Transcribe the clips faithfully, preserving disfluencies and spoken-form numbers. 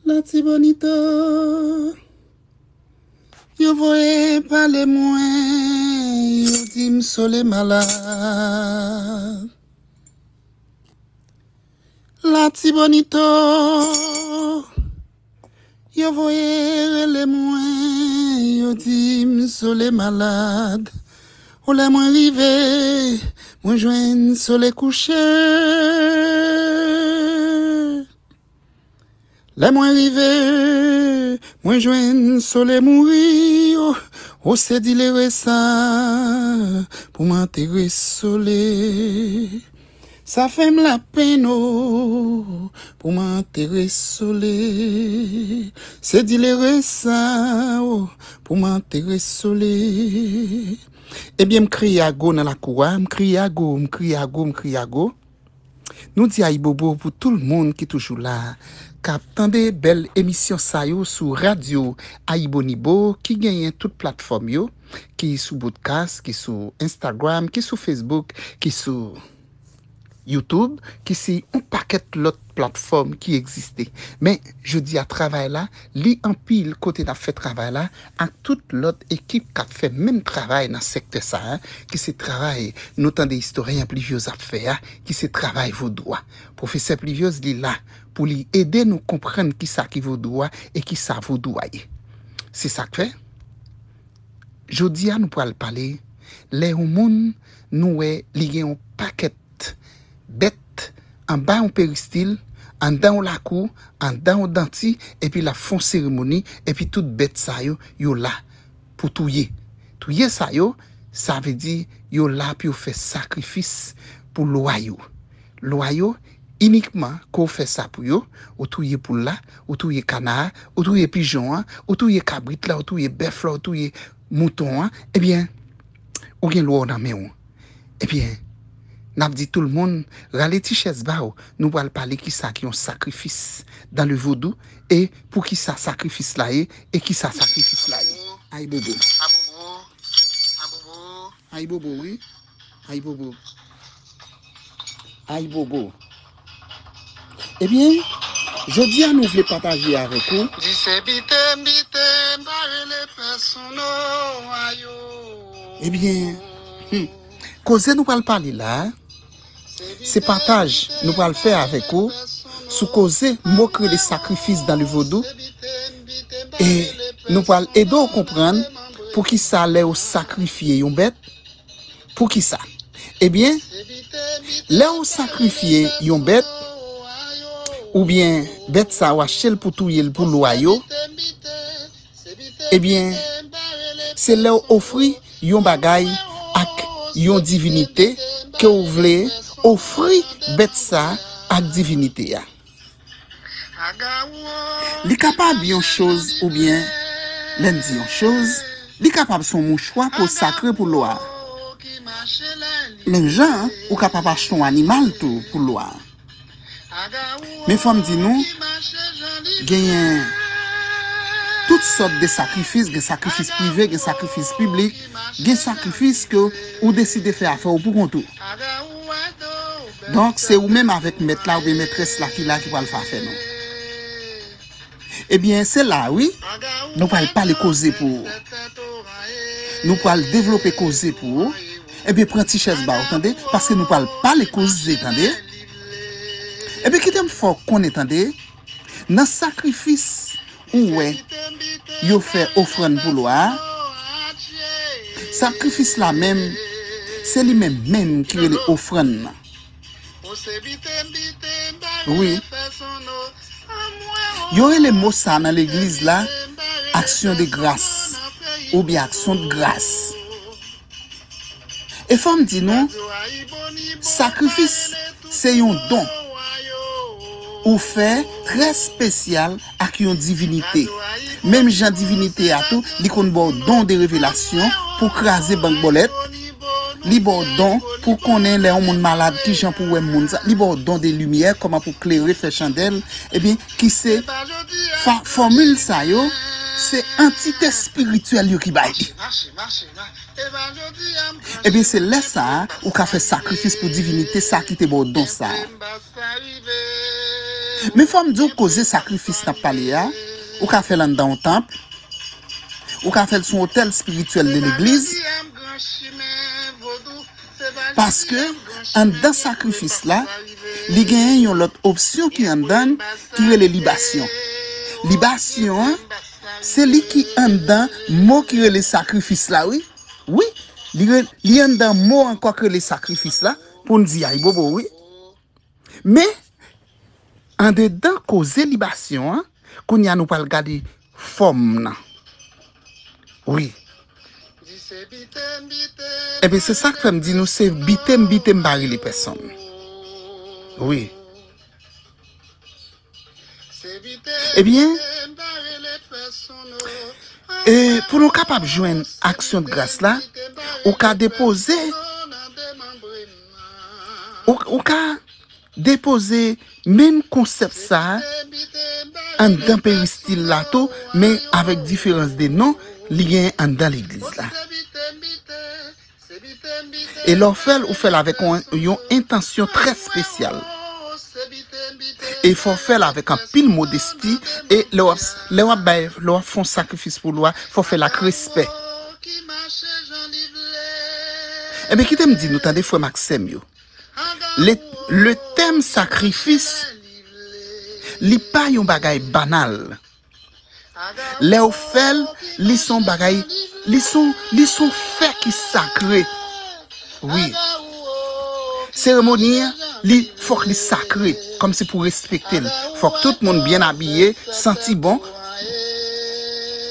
Latibonito, yo voye pale mwen, yo di m sole malad. Latibonito, yo voye rele mwen, yo di m sole malad. O, lè mwen rive, mwen jwenn sole kouche. Lè mwen rive, mwen jwenn sole mouri. O, o, se dilere sa pou m antere sole. Sa fè m lapenn, o, pou m antere sole. Se dilere sa, o, pou m antere sole. Ebyen, m kriye ago nan lakou a, m kriye ago, m kriye ago, m kriye ago. Nou di ayibobo pou tout moun ki toujou la, k ap tande bèl emisyon sa yo sou radyo Ayibonibo, ki genyen tout platfòm yo, ki sou podcast, ki sou Instagram, ki sou Facebook, ki sou YouTube, ki si yon pakèt lòt platfòm ki egziste. Men, jodi a, travay la, li anpil kote n ap fè travay la, ak tout lòt ekip k ap fè menm travay nan sektè sa a, ki se travay nou tande istoryen Pluviose ap fè a, ki se travay vodou a. Pwofesè Pluviose, li la pou li ede nou konprann kisa ki vodou a e kisa vodou a ye. Se sa k fè, jodi a nou pral pale lè yon moun nou wè li gen yon pakèt bèt anba yon peristil, anndan yon lakou, anndan yon danti, epi l ap fè yon seremoni, epi tout bèt sa yo, yo la pou touye. Touye sa yo, sa vle di yo la pou yo fè sakrifis pou lwa yo. Lwa yo, inikman ke w fè sa pou yo, ou touye poul la, ou touye kana a, ou touye pijon an, ou touye kabrit la, ou touye bèf la, ou touye mouton an, ebyen, ou gen lwa w nan men w. Ebyen, n ap di tout moun, rale ti chèz ba w, nou pral pale kisa ki yon sakrifis dans le vodou, e pou kisa sakrifis la ye, e kisa sakrifis la ye. Ayibobo. Ayibobo, wi. Ayibobo. Ayibobo. Ebyen, jodi a nou vle pataje avèk ou. Di se biten, biten, pa rele pèsonn, o, ayo. Ebyen, hmm, koze nou pral pale la, se pataj nou pral fè avèk ou sou koze mo k rele sakrifis dans le vodou. E nou pral ede w konprann poukisa lè yo sakrifye yon bèt, poukisa. Ebyen, lè w sakrifye yon bèt, oubyen bèt sa w achte l pou touye l pou lwa yo, ebyen, se lè w ofri yon bagay ak yon divinite ke w vle ofri bèt sa ak divinite a. Li kapab yon choz oubyen, lè n di yon choz, li kapab se yon mouchwa ke w sakre pou lwa a. Menm jan an, ou kapab achte yon animal tou pou lwa a. Men fò m di nou, genyen tout sòt de sakrifis, gen sakrifis prive, gen sakrifis piblik, gen sakrifis ke ou deside fè afè w pou kont ou. Donk, se ou menm avèk mèt la oubyen mètrès la ki la ki pral fè afè nou. Ebyen, se la, wi. Nou pral pale koze pou ou. Nou pral devlope koze pou ou. Ebyen, pran ti chèz ba w, tande, paske nou pral pale koze, tande. Ebyen, kite m fè w konnen, tande, nan sakrifis ou wè yo fè ofrann pou lwa a, sakrifis la menm, se li menm menm ki rele ofrann nan. Wi. Yo rele mo sa nan legliz la aksyon de gras oubyen aksyon de gras. E fò m di nou, sakrifis se yon don ou fè trè espesyal ak yon divinite. Menm jan divinite a tou, li konn ba w don de revelasyon pou kraze bank bòlèt. Li ba w don pou konnen lè yon moun malad, kijan pou wè moun sa. Li ba w don de limyè, kòman pou klere, fè chandèl. Ebyen, ki se fa-, fòmil sa yo, se antite espirityèl yo ki bay li. Ebyen, se lè sa a, ou ka fè sakrifis pou divinite sa ki te ba w don sa a. Men fò m di w, koze sakrifis n ap pale a, ou ka fè l anndan yon tanp, ou ka fè l sou otèl espirityèl de legliz, paske anndan sakrifis la, li genyen yon lòt opsyon ki anndan l, ki rele libasyon. Libasyon an, se li ki anndan mo ki rele sakrifis la, wi. Wi, li re- li anndan mo ankò ki rele sakrifis la, pou n di ayibobo, wi. Men, andedan koze libasyon an, kounye a nou pral gade fòm nan. Wi. Ebyen, se sa k fè m di nou se bite m bite m pa rele pèsonn. Wi. Ebyen, e pou nou kapab jwenn aksyon de gras la, ou ka depoze, ou, ou ka depoze menm konsèp sa a anndan peristil la tou, men avèk diferans de non li genyen anndan legliz la. E lè w fè l, ou fè l avèk yon, yon entansyon trè espesyal. E fò w fè l avèk anpil modesti. E lè w ap, lè w ap bay, lè w ap fè yon sakrifis pou lwa, fò w fè l ak respè. Ebyen, kite m di nou, tande, frè m ak sè m yo. Le, le tèm sakrifis, li pa yon bagay banal. Lè w fè l, li s on bagay, li s on, li s on fè ki sakre. Wi. Seremoni an, li fòk li sakre, kòmsi pou respekte l. Fòk tout moun byen abiye, santi bon.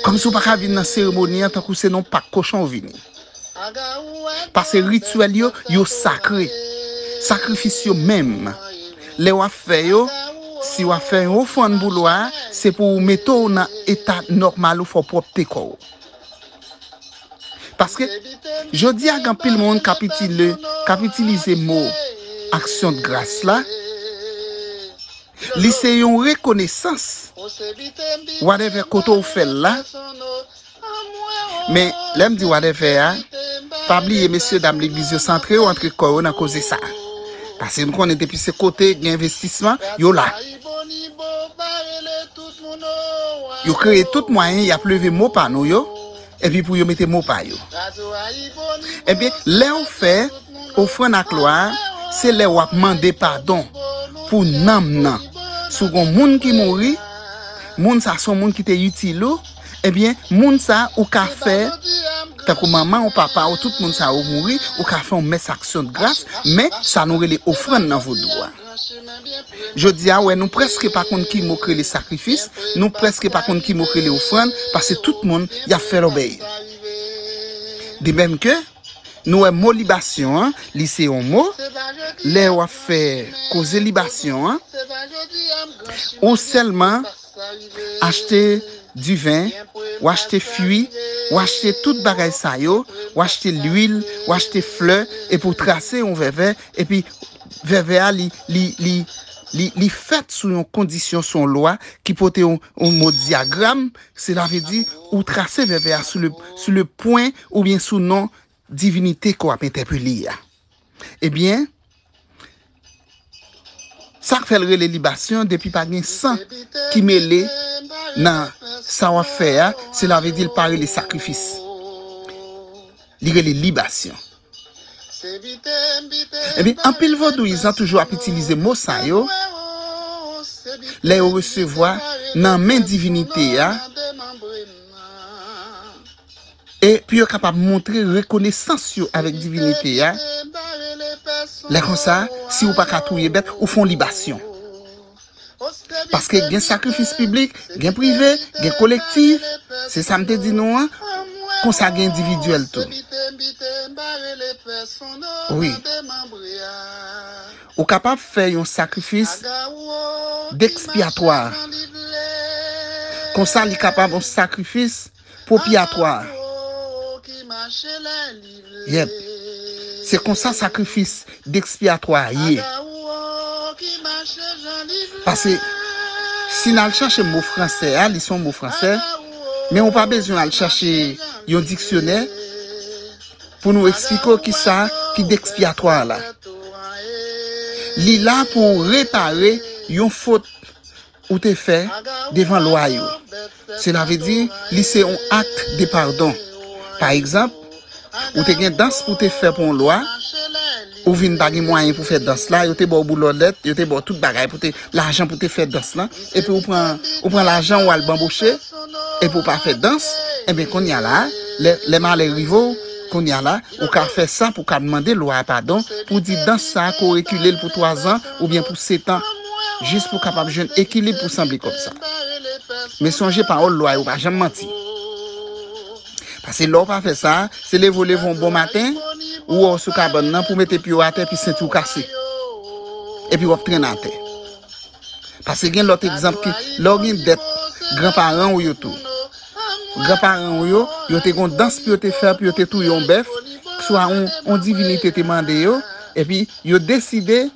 Kòmsi w pa ka vin nan seremoni an tankou se nan pak kochon w vini. Paske rityèl yo, yo sakre. Sakrifis yo menm, lè w ap fè yo, si w ap fè yon ofrann pou lwa a, se pou w mete w nan eta nòmal ou fè w pwòpte kò w. Paske, jodi a, gen anpil moun k ap itile, k ap itilize mo aksyon de gras la, li se yon rekonesans, whatever kote w fè l la, men, lè m di whatever a, pa bliye, mesye dam legliz yo, se antre yo antre kò yo nan koze sa. Paske nou konnen depi se kote gen envestisman, yo la. Yo kreye tout mwayen, y ap leve mo pa nou yo, epi pou yo mete mo pa yo. Ebyen, lè w fè ofrann ak lwa a, se lè w ap mande padon pou nanm nan. Si w gen yon moun ki mouri, moun sa se yon moun ki te itil ou, ebyen, moun sa ou ka fè, tankou manman w, papa w, tout moun sa yo mouri, ou ka fè yon mès aksyon de gras, men sa nou rele ofrann nan vodou a. Jodi a, wè, nou prèske pa konn ki mo k rele sakrifis, nou prèske pa konn ki mo k rele ofrann, paske tout moun, y ap fè lòbèy. De menm ke, nou wè mo libasyon an, li se yon mo, lè w ap fè koze libasyon an, ou sèlman achte diven, w achte fwi, w achte tout bagay sa yo, w achte lwil, w achte flè, epi w trase yon vèvè, epi vèvè a, li, li, li, li, li fèt sou yon kondisyon, sou yon lwa ki pote yon, yon mo dyagram, sela vle di, ou trase vèvè a sou le, sou le pwen oubyen sou non divinite ke w ap entèpele a. Ebyen, sa k fè l rele libasyon, depi pa gen san ki mele nan sa w ap fè a, sela vle di l pa rele sakrifis. Li rele libasyon. Ebyen, anpil vodouyizan toujou ap itilize mo sa yo lè yo resevwa nan men divinite a, e pou yo kapab montre rekonesans yo avèk divinite a. Lè konsa, si ou pa ka touye bèt, ou fè yon libasyon. Paske gen sakrifis piblik, gen prive, gen kolektif. Se sa m te di nou an. Konsa gen endividyèl tou. Wi. Ou kapab fè yon sakrifis dekspyatwa. Konsa li kapab yon sakrifis pwopyatwa. Yep. Se konsa sakrifis dekspyatwa ye. Paske si n al chache mo fransè a, li se yon mo fransè, men ou pa bezwen al chache yon diksyonè pou nou eksplike w kisa ki dekspyatwa la. Li la pou repare yon fot ou te fè devan lwa yo. Sela vle di, li se yon akt de padon. Pa egzanp, ou te gen dans pou te fè pou yon lwa, ou vin pa gen mwayen pou fè dans la, yo te ba w boulòlèt, yo te ba w tout bagay pou te, lajan pou te fè dans lan, epi ou pran, ou pran lajan ou al banboche, epi ou pa fè dans, enben kounye a la, lè, lè malè rive w, kounye a la, ou ka fè sa pou ka mande lwa a padon, pou di dans sa ke w rekile l pou twazan oubyen pou setan, jis pou kapab jwenn ekilib pou sanble kòb sa. Men sonje pawòl lwa yo pa janm manti. Paske lè w pa fè sa, se leve w leve yon bon maten, ou wè w sou kabann nan pou mete pye w atè epi senti w kase. Epi w ap trennen atè. Paske gen lòt egzanp ki, lè w gen dèt granparan w yo tou. Granparan w yo, yo te gon dans pou yo te fè, pou yo te touye yon bèf, swa yon, yon divinite te mande yo, epi yo deside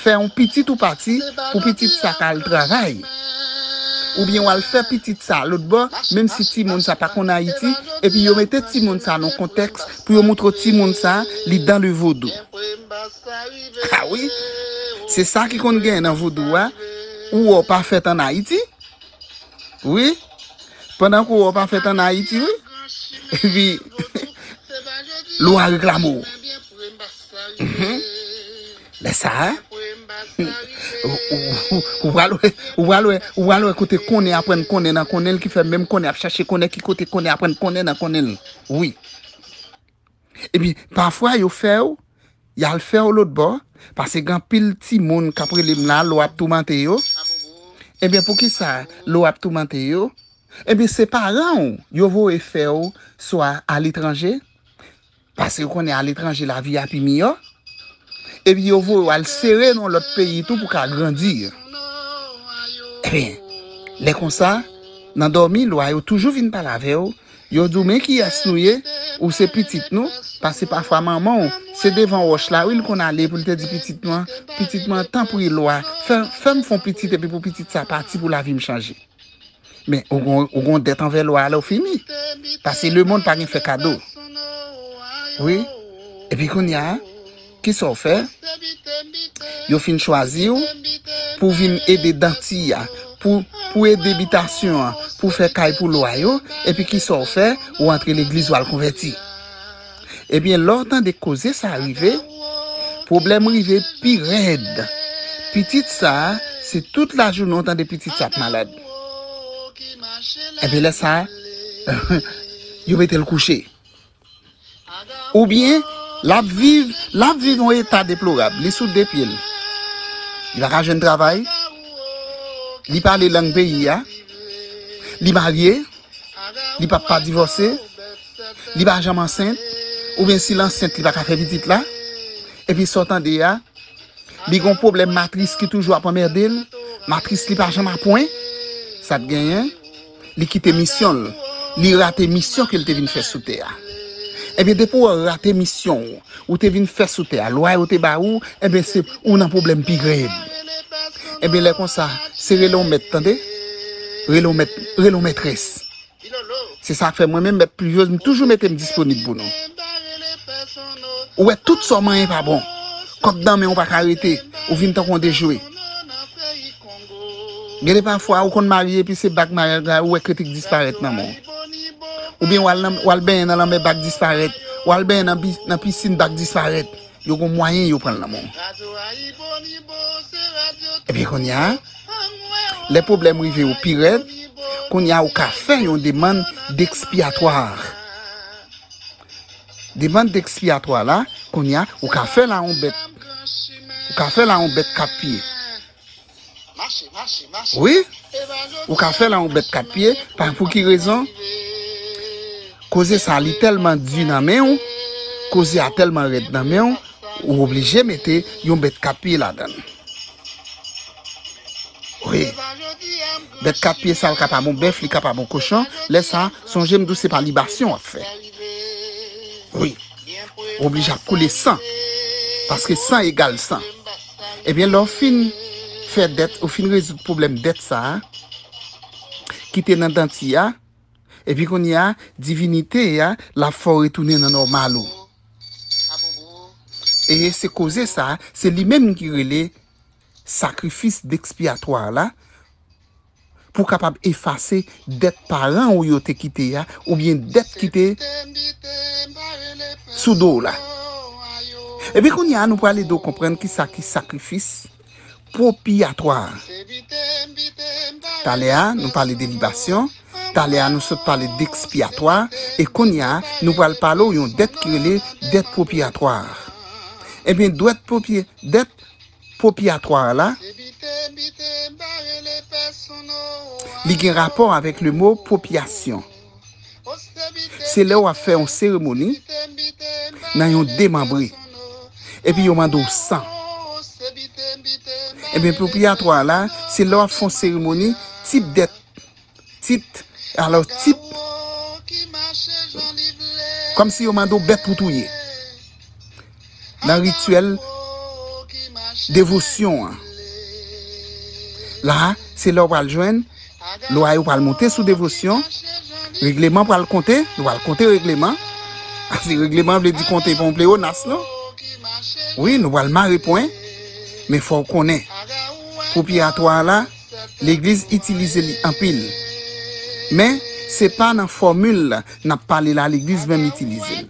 fè yon pitit ou pati pou pitit sa ka al travay. Oubyen w al fè pitit sa lòt bò, menm si timoun sa pa konn Ayiti, epi yo mete timoun sa nan yon kontèks pou yo montre w timoun sa, li dans le vodou. Ah wi, se sa ki konn genyen nan vodou a, ou wè w pa fèt ann Ayiti, wi, pandan ke w wè w pa fèt ann Ayiti, wi, epi lwa reklame w. Mhm. Lè sa a, ou, ou, ou, ou pral wè, ou pral wè, ou pral wè kote konnen aprann konnen nan konnen l ki fè menm konnen ap chache konnen ki kote konnen aprann konnen nan konnen l. Wi. Epi, pafwa yo fè w, y al fè w lòt bò, paske gen anpil timoun k ap rele m la, lwa ap toumante yo. Ebyen, poukisa lwa ap toumante yo? Ebyen, se paran w yo voye fè w swa aletranje, paske yo konnen aletranje lavi a pi miyò. Epi yo voye w al sere nan lòt peyi tou pou ka grandi. Ebyen, lè konsa, nan dòmi, lwa yo toujou vin pale avè w. Yo di w, men kiyès nou ye, ou se pitit nou, paske pafwa manman w, se devan wòch la, wi, l konn ale pou l te di pitit nou an, pitit mwen, tanpri lwa, fè, fè m fè yon pitit epi pou pitit sa pati pou lavi m chanje. Men, ou gon, ou gon dèt anvè lwa a lè w fini. Paske lemonn pa gen fè kado. Wi. Epi kounye a, kisa w fè? Yo fin chwazi w pou vin ede danti a, pou, pou ede bitasyon an, pou fè kay pou lwa yo, epi kisa w fè? Ou antre legliz, w al konvèti. Ebyen, lè w tande koze sa rive, pwoblèm rive pi rèd. Pitit sa, se tout lajounen w tande pitit sa ap malad. Ebyen, lè sa, yo mete l kouche. Oubyen, l ap viv, l ap viv yon eta deplorab. Li sou de pye l. Li pa ka jwenn travay. Li pale lang peyi a. Li marye. Li p ap pa divòse. Li pa janm ansent. Oubyen si l ansent, li pa ka fè pitit la. Epi sa w tande a, li gon pwoblèm matris ki toujou ap anmède l. Matris li pa janm a pwen. Sa k genyen? Li kite misyon l. Li rate misyon ke l te vin fè sou tè a. Ebyen, depi w rate misyon w, ou te vin fè sou tè a, lwa yo te ba ou, ebyen, se ou nan pwoblèm pi rèd. Ebyen, lè konsa, se rele yon mèt, tande? Rele yon mèt, rele yon mètrès. Se sa k fè mwen menm, Mèt Pluviose, m toujou mete m disponib pou nou. Ou wè tout sa w manyen pa bon. Kòb nan men w pa ka rete. Ou vin tankou yon dejwe. Gen de pafwa, ou konn marye, epi se bag maryaj la, ou wè kritik disparèt nan men w. Oubyen w al nan, w al benyen nan lanmè, bag disparèt. W al benyen nan bi-, nan pisin, bag disparèt. Yo gon mwayen yo pran l nan men w. Epi kounye a, lè pwoblèm rive yo pi rèd, kounye a ou ka fè yon demann dekspiyatwa. Demann dekspiyatwa la, kounye a, ou ka fè l a yon bèt. Ou ka fè l a yon bèt kat pye. Wi, ou ka fè l a yon bèt kat pye, pa pou ki rezon? Koze sa li tèlman di nan men w, koze a tèlman rèd nan men w, ou oblije mete yon bèt kat pye ladan l. Wi. Bèt kat pye sa, l kapab yon bèf, li kapab yon kochon. Lè sa, sonje m di w se pa libasyon w ap fè. Wi. Ou oblije ap koule san. Paske san egal san. Ebyen, lè w fin fè dèt, ou fin rezoud pwoblèm dèt sa a, ki te nan danti a, epi kounye a, divinite a, l ap fè w retounen nan nòmal ou. E se koze sa a, se li menm ki rele sakrifis dekspiyatwa la, pou w kapab efase dèt paran w yo te kite a, oubyen dèt ki te sou do w la. Epi kounye a, nou pral ede w konprann kisa ki sakrifis pwopyatwa. Talè a, nou pale de libasyon. Talè a, nou sot pale de ekspyatwa. E kounye a, nou pral pale w yon dèt ki rele dèt pwopyatwa. Ebyen, dèt pwopye-, dèt pwopyatwa la, li gen rapò avèk le mo pwopyasyon. Se lè w ap fè yon seremoni nan yon demanbre, epi yo mande w san. Ebyen, pwopyatwa la, se lè w ap fè yon seremoni tip dèt, tit, alò, tip, kòmsi yo mande w bèt pou touye. Nan rityèl devosyon an. La, se lè w pral jwenn, lwa yo pral monte sou devosyon, regleman pral konte, nou pral konte regleman. Paske regleman vle di konte pa yon pleyonas, non? Wi, nou pral mare pwen, men fò w konnen, pwopyatwa la, legliz itilize li anpil. Men, se pa nan fòmil n ap pale la legliz menm itilize l.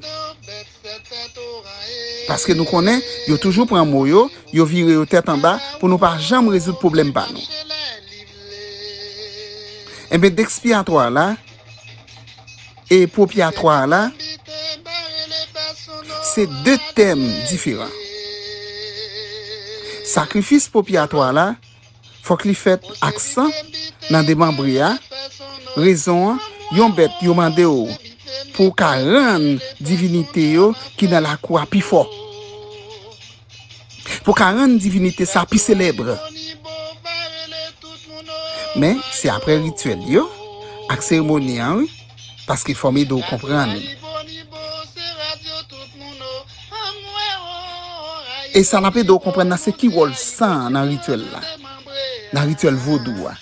Paske nou konnen, yo toujou pran mo yo, yo vire yo tèt anba pou nou pa janm rezoud pwoblèm pa nou. Ebyen, dèt ekspyatwa la e pwopyatwa la, se de tèm diferan. Sakrifis pwopyatwa la, fòk li fèt ak san nan demanbre a. Rezon an, yon bèt yo mande w pou w ka rann divinite yo ki nan lakou a pi fò. Pou w ka rann divinite sa pi selèb. Men, se apre rityèl yo ak seremoni an, wi. Paske fò m ede w konprann. E sa n ap ede w konprann nan se ki wòl san an nan rityèl la. Nan rityèl vodou a.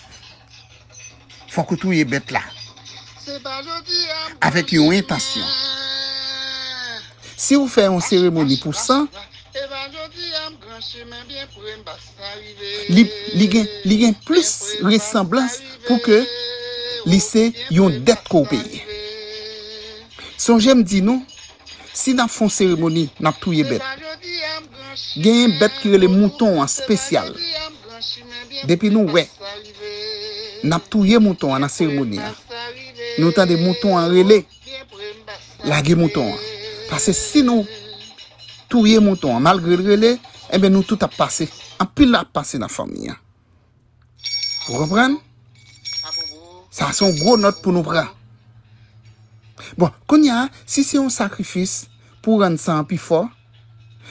Fòk ou touye bèt la. Avèk yon entansyon. Si w fè yon seremoni pou san, li, li gen, li gen plis resanblans pou ke li se yon dèt ke w peye. Sonje m di nou, si n ap fè yon seremoni, n ap touye bèt. Genyen bèt ki rele mouton an espesyal. Depi nou wè, n ap touye mouton an nan seremoni an. Nou tande mouton an rele, lage mouton an. Paske si nou touye mouton an, malgre l rele, enben nou tout ap pase. Anpil ap pase nan fanmi an. Ou konprann? Sa se yon gwo nòt pou nou pran. Bon, kounye a, si se yon sakrifis pou rann san an pi fò,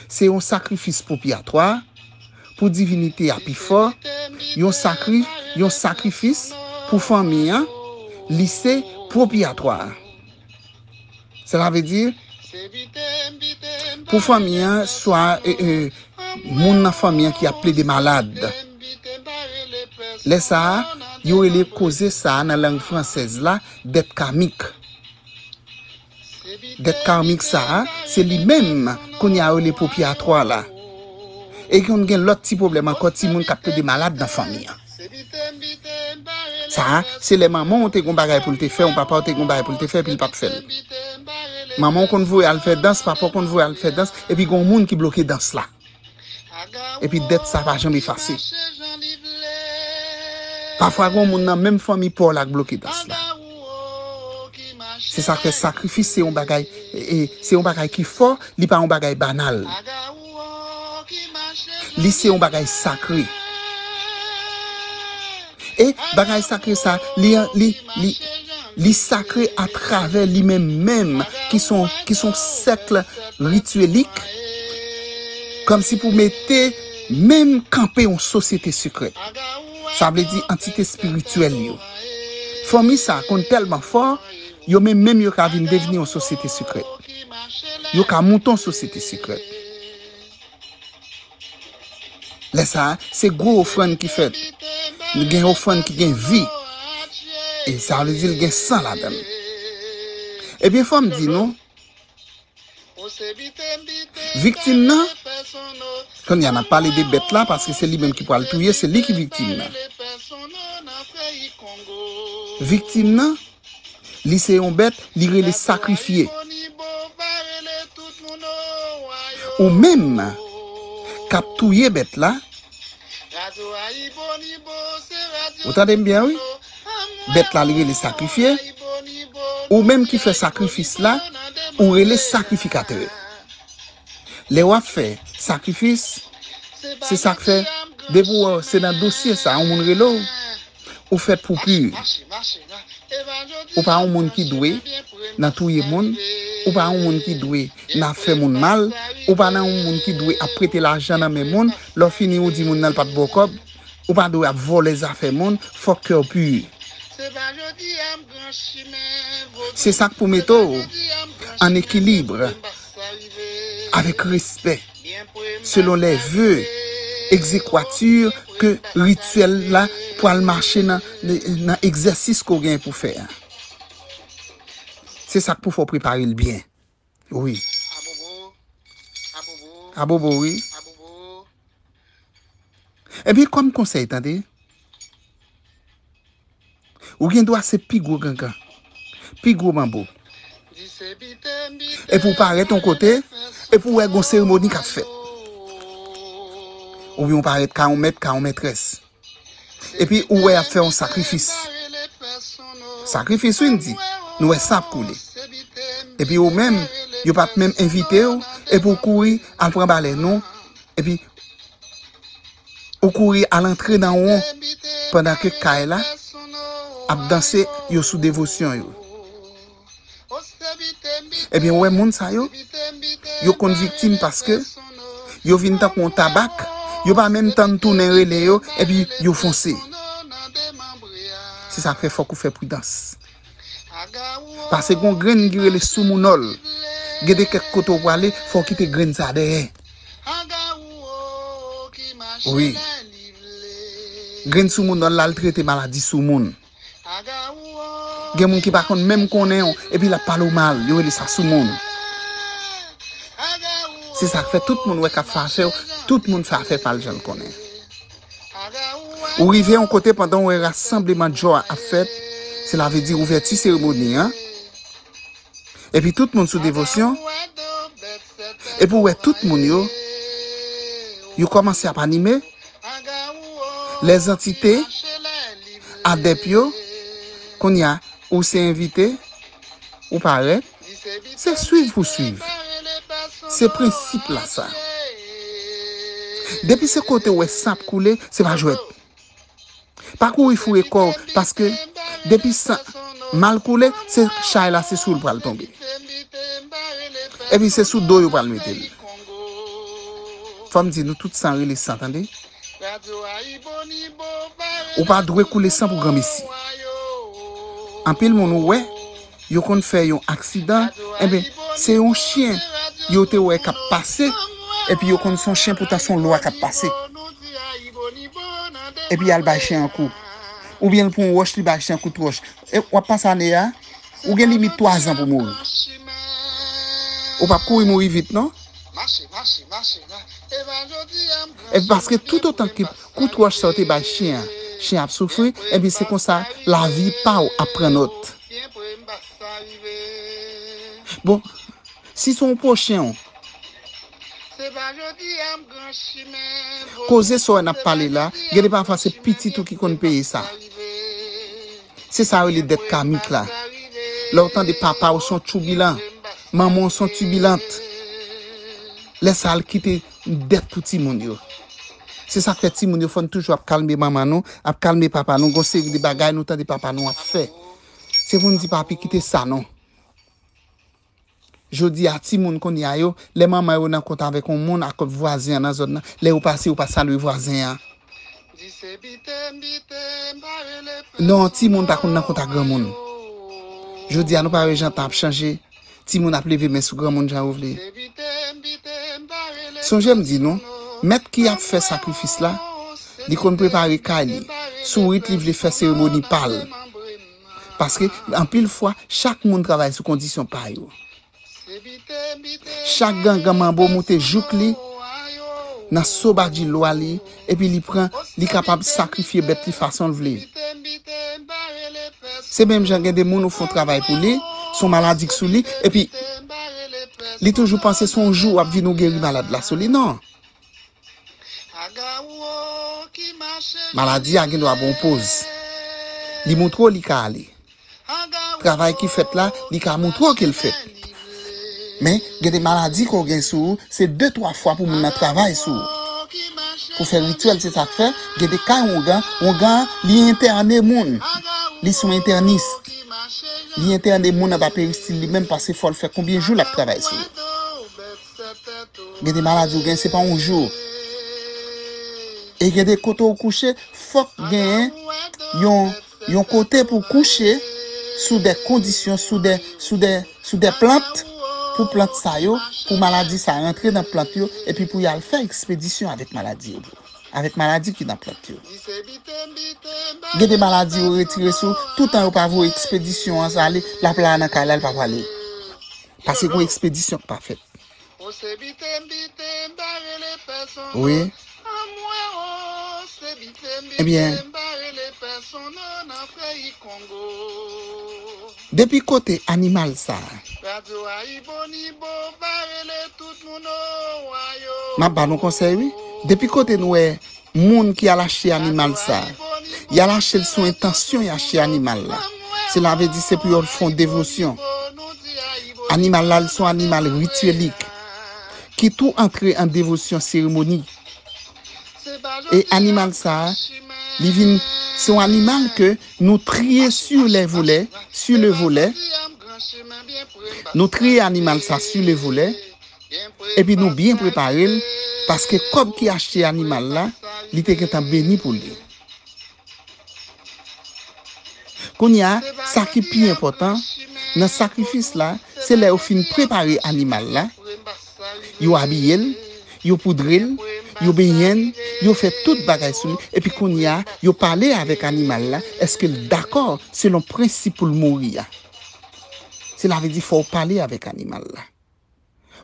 se yon sakrifis pwopyatwa pou divinite a pi fò, yon sakri-, yon sakrifis pou fanmi an, li se pwopyatwa. Sela vle di, pou fanmi an, swa, e, e, moun nan fanmi an ki ap plede malad. Lè sa a, yo rele koze sa a nan lang fransèz la, dèt kamik. Dèt kamik sa a, se li menm kounye a yo rele pwopyatwa la. E konn gen lòt ti pwoblèm ankò, timoun k ap plede malad nan fanmi an. Sa a, se lè manman w te gon bagay pou l te fè, yon papa w te gon bagay pou l te fè, epi l pa t fè l. Manman w konn voye al fè dans, papa w konn voye al fè dans, epi gon moun ki bloke dans la. Epi dèt sa pa janm efase. Pafwa gon moun nan menm fanmi pa w la k bloke dans la. Se sa k fè sakrifis se yon bagay, e, e, se yon bagay ki fò, li pa yon bagay banal. Li se yon bagay sakre. E bagay sakre sa, li, li, li, li sakre atravè li menm menm, ki son, ki son sèk rityelik, kòmsi pou mete menm kanpe yon sosyete sekrè. Sa vle di antite espirityèl yo. Fanmi sa konn tèlman fò, yo menm menm yo ka vin devni yon sosyete sekrè. Yo ka monte yon sosyete sekrè. Lè sa a, se gwo ofrann ki fèt. Gen ofrann ki gen vi. E sa vle di l gen san ladan l. Ebyen, fò m di nou, viktim nan, kounye a n ap pale de bèt la, paske se li menm ki pral touye, se li ki viktim nan. Viktim nan, li se yon bèt, li rele sakrifye. Ou menm k ap touye bèt la, ou tande m byen, wi? Bèt la, li rele sakrifye. Ou menm ki fè sakrifis la, ou rele sakrifikatè. Lè w ap fè sakrifis, se sa k fè, depi w wè se nan dosye sa, yon moun rele w, ou fèt pou pi. Ou pa yon moun ki dwe nan touye moun, ou pa yon moun ki dwe nan fè moun mal, ou pa nan yon moun ki dwe ap prete lajan nan men moun, lè w fini ou di moun nan l pa t ba w kòb, ou pa dwe ap vòlè zafè moun, fòk kè w pi. Se sa k pou mete w an ekilib, avèk respè, selon lè ve egzekwati ke rityèl la pral mache nan, nan egzèsis ke w gen pou fè a. Se sa k pou fè w prepare l byen. Wi. Abobo, wi. Epi kòm konsèy, tande. Ou gen dwa se pi gwo gangan, pi gwo manbo. Epi w parèt yon kote, epi w wè gon seremoni k ap fèt. Oubyen w parèt ka yon mèt, ka yon mètrès. Epi ou wè y ap fè yon sakrifis. Sakrifis, wi, m di, nou wè san ap koule. Epi ou menm, yo pa t menm envite w, epi w kouri al pran balèn ou, epi ou kouri al antre nan won pandan ke kay la ap danse, yo sou devosyon yo. Ebyen, ou wè moun sa yo, yo konn viktim paske yo vin tankou yon tabak, yo pa menm tann tounen rele yo, epi yo fonse. Se sa k fè fòk ou fè pridans. Paske gon grenn ki rele soumounòl. Gen de kèk kote w prale, fò w kite grenn sa dèyè. Wi. Grenn soumounòl la, l trete maladi sou moun. Gen moun ki pa konn menm konnen w, epi l ap pale w mal, yo rele sa soumoun. Se sa k fè tout moun wè k ap fè afè w, tout moun fè afè pa l jan l konnen. Ou rive yon kote pandan w wè rasanbleman djò a ap fèt, sela vle di ouvèti seremoni an. Epi tout moun sou devosyon. Epi w wè tout moun yo, yo kòmanse ap anime. Lèzantite, adèp yo, kounye a, ou se envite, ou parèt, se swiv pou swiv. Se prensip la sa. Depi se kote w wè san ap koule, se pa jwèt. Pa kouri foure kò w, paske depi san mal koule, se chay la, se sou l pral tonbe. Epi se sou do yo pral mete l. Fò m di nou tout san rele san, tande. Ou pa dwe koule san pou granmesi. Anpil moun ou wè, yo konn fè yon aksidan, enben, se yon chen yo te wè k ap pase, epi yo konn se yon chen poutan se yon lwa k ap pase. Epi y al bay chen an kou. Oubyen l pran yon wòch, li bay chen an kout wòch. E w ap pase ane a, ou gen limit twa zan pou mouri. Ou p ap kouri mouri vit, non. Epi paske toutotan ke kout wòch sa w te bay chen an, chen an ap soufri, epi se konsa lavi pa w ap pran nòt. Bon, si se yon pwochen w, koze sa w wè n ap pale la, gen de pafwa se pitit ou ki konn peye sa. Se sa yo rele dèt kamik la. Lè w tande papa w se yon tchoubilan, manman w se yon tibilant, lè sa a l kite dèt pou timoun yo. Se sa k fè timoun yo fò n toujou ap kalme manman nou, ap kalme papa nou, gon seri de bagay nou tande papa nou ap fè. Se pou n di papi kite sa non. Jodi a, timoun kounye a yo, lè manman yo nan kont avèk yon moun, ak vwazen an nan zòn nan, lè yo pase, yo pa salye vwazen an. Non, timoun pa konn nan kont ak granmoun. Jodi a, nou pa wè jan tan ap chanje. Timoun ap leve men sou granmoun jan yo vle. Sonje m di nou, mèt ki ap fè sakrifis la, li konn prepare kay li. Sourit li vle fè seremoni pa l. Paske, anpil fwa, chak moun travay sou kondisyon pa yo. Chak gangan manbo moute jouk li nan sobadji lwa li, epi li pran, li kapab sakrifye bèt li fason l vle. Se menm jan gen de moun ou fè yon travay pou li, se yon maladi k sou li, epi li toujou panse se yon jou w ap vin ou geri malad la sou li. Non. Maladi a gen dwa ba w poz. Li montre w li ka ale. Travay ki fèt la, li ka montre w ke l fèt. Men, gen de maladi ke w gen sou ou, se de, twa fwa pou moun nan travay sou ou. Pou fè rityèl, se sa k fè, gen de kay wongan, wongan, li entène moun. Li se yon entènis. Li entène moun anba peristil li menm, paske fò l fè konbyen jou l ap travay sou ou. Gen de maladi w gen, se pa yon jou. E gen de kote w kouche, fòk genyen yon, yon kote pou kouche sou de kondisyon, sou de, sou de, sou de plant, pou plant sa yo, pou maladi sa rantre nan plant yo, epi pou y al fè ekspedisyon avèk maladi yo, avèk maladi ki nan plant yo. Gen de maladi yo retire sou, toutan yo pa voye ekspedisyon an sa ale, l ap la nan kay la, l pa prale. Paske gen ekspedisyon k pa fèt. Wi. Ebyen, depi kote animal sa a? M ap ba nou konsèy, wi. Depi kote nou wè moun ki al achte animal sa, y al achte l sou entansyon y achte animal la. Sela vle di se pou yo fè yon devosyon. Animal la, li se yon animal rityelik ki tou antre an devosyon seremoni. E animal sa, li vin, se yon animal ke nou triye sur le volet, sur le volet. Nou triye animal sa sur le volet. Epi nou byen prepare l, paske kòb ki achte animal la, li te gentan beni pou li. Kounye a, sa ki pi enpòtan, nan sakrifis la, se lè yo fin prepare animal la, yo abiye l, yo poudre l, yo benyen l, yo fè tout bagay sou li, epi kounye a, yo pale avèk animal la, èske l dakò selon prensip pou l mouri a. Sela vle di fò w pale avèk animal la.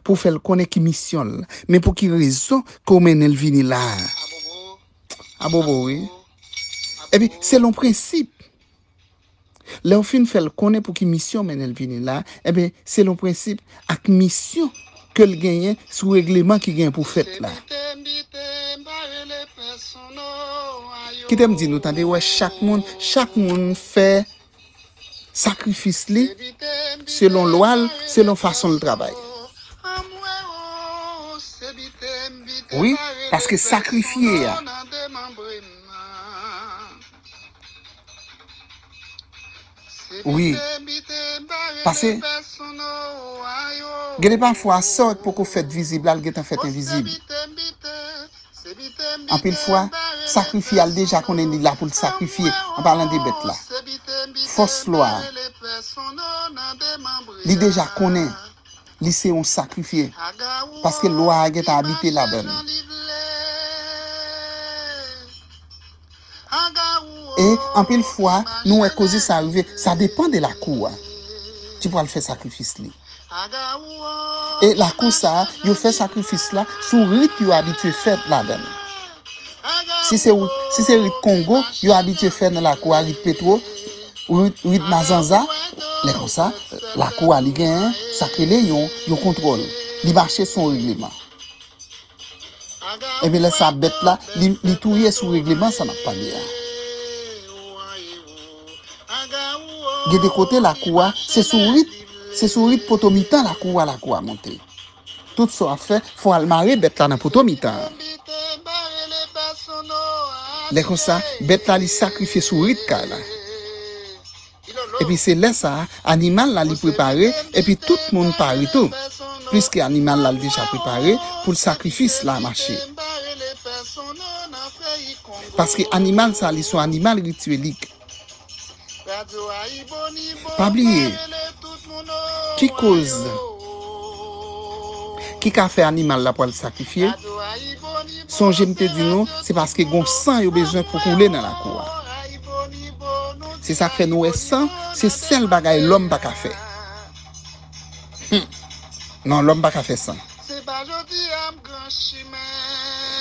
Pou w fè l konnen ki misyon l, men pou ki rezon ke w mennen l vini la a. Abobo, wi. Epi, selon prensip, lè w fin fè l konnen pou ki misyon w mennen l vini la, ebyen, selon prensip ak misyon ke l genyen sou regleman ki genyen pou fèt la. Kite m di nou, tande, wè, chak moun, chak moun fè sakrifis li, selon lwa l, selon fason l travay. Wi, paske sakrifye a. Wi, paske gen de pafwa, sa w poko fèt vizib la, l gentan fèt envizib. Anpil fwa, sakrifye a, l deja konnen li la pou l sakrifye, an palan de bèt la. Fòs lwa a, li deja konnen li se yon sakrifye, paske lwa a gentan abite ladan l. E anpil fwa, nou wè koze sa rive, sa depann de lakou a ki pral fè sakrifis li. E lakou sa a, yo fè sakrifis la sou rit yo abitye fè ladan l. Si se, si se rit Kongo, yo abitye fè nan lakou a, rit Petwo, rit, rit Mazanza, lè konsa, lakou a li genyen, sa k rele yon, yon kontwòl. Li mache sou yon regleman. Ebyen, lè sa bèt la, li, li touye sou regleman sa n ap pale a. Gen de kote lakou a, se sou rit, se sou rit poto mitan lakou a, lakou a monte. Tout sa w ap fè, fò w al mare bèt la nan poto mitan an. Lè konsa, bèt la li sakrifye sou rit kay la. Epi se lè sa a, animal la li prepare, epi tout moun pare tou. Piske animal la l deja prepare pou l sakrifis la mache. Paske animal sa li se yon animal rityelik. Pa bliye, ki koz ki ka fè animal la pral sakrifye? Sonje m te di nou, se paske gon san yo bezwen pou koule nan lakou a. Se sa k fè nou wè san, se sèl bagay lòm pa ka fè. Hmm. Non, lòm pa ka fè san.